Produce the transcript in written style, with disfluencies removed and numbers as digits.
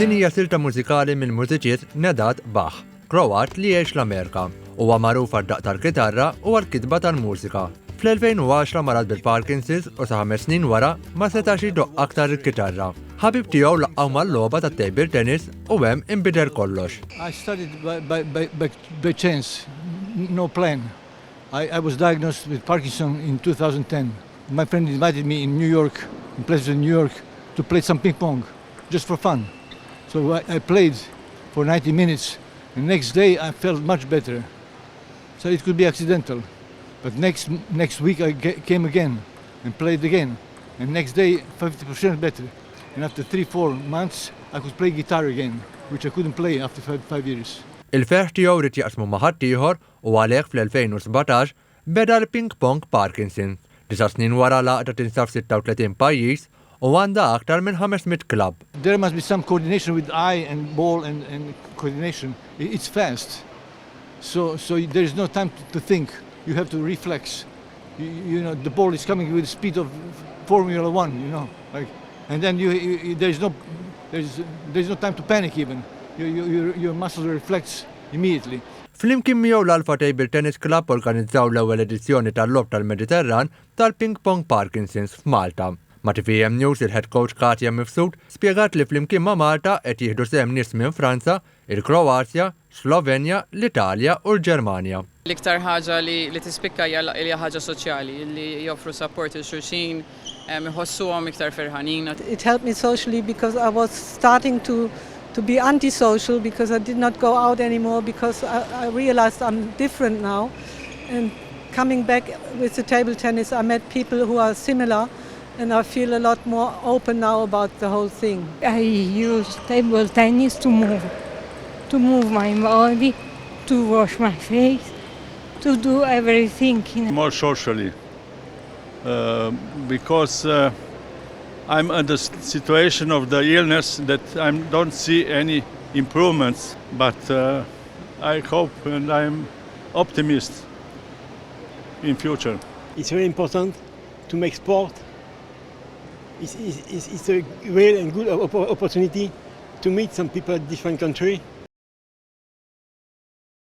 Din hija silta mużikali mill-mużiċist Nenad Bach, Kroat li jgħix l-Amerika. Huwa magħruf għad-daqq tal-kitarra u għall-kitba tal-mużika. Fl-2010 marad bil-Parkinson's u sa 5 snin wara ma setax idoqq aktar il-kitarra. Ħabib tiegħu laqqgħu mal-logħba tat-table tennis u hemm inbidel kollox. I started by chance, no plan. I was diagnosed with Parkinson in 2010. My friend invited me in New York, in Pleasanton, New York, to play some ping pong, just for fun. So I played for 90 minutes. The next day I felt much better. So it could be accidental. But next week I came again and played again. And next day, 50% better. And after 3, 4 months, I could play guitar again, which I couldn't play after 5 years. Il-ferħ tiegħu ried jaqsmu ma' ħaddieħor u għalhekk fl-2017 beda l-Ping Pong Parkinson. 9 snin wara l-għaqda tinsab 36 pajjiż u għandha aktar minn 500 klabb. There must be some coordination with eye and ball and coordination. It's fast. So there is no time to think. You have to reflex. The ball is coming with the speed of Formula One, like, and then you there's no time to panic even. Your muscle reflects immediately. Flimkien miegħu l-Alpha Table Tennis Club organizzaw l-ewwel edizzjoni tal-logħob tal-Mediterran tal-Ping Pong Parkinson's f'Malta. Ma' TVM News il-head coach Katja Mifsud spjegat li flimkien ma' Malta qed jieħdu sehem nies minn Franza, il-Kroazja, Slovenja, l-Italja u l-Ġermanja. L-iktar ħaġa li tispikka hija ħaġa soċjali, li joffru support lil xulxin, iħossuhom iktar ferħanin. It helped me socially because I was starting to be antisocial because I did not go out anymore because I realized I'm different now. And coming back with the table tennis, I met people who are similar and I feel a lot more open now about the whole thing. I use table tennis to move my body, to wash my face, to do everything. More socially because I'm in the situation of the illness that I don't see any improvements, but I hope and I'm optimist in future. It's very important to make sport. It's a real and good opportunity to meet some people at different countries.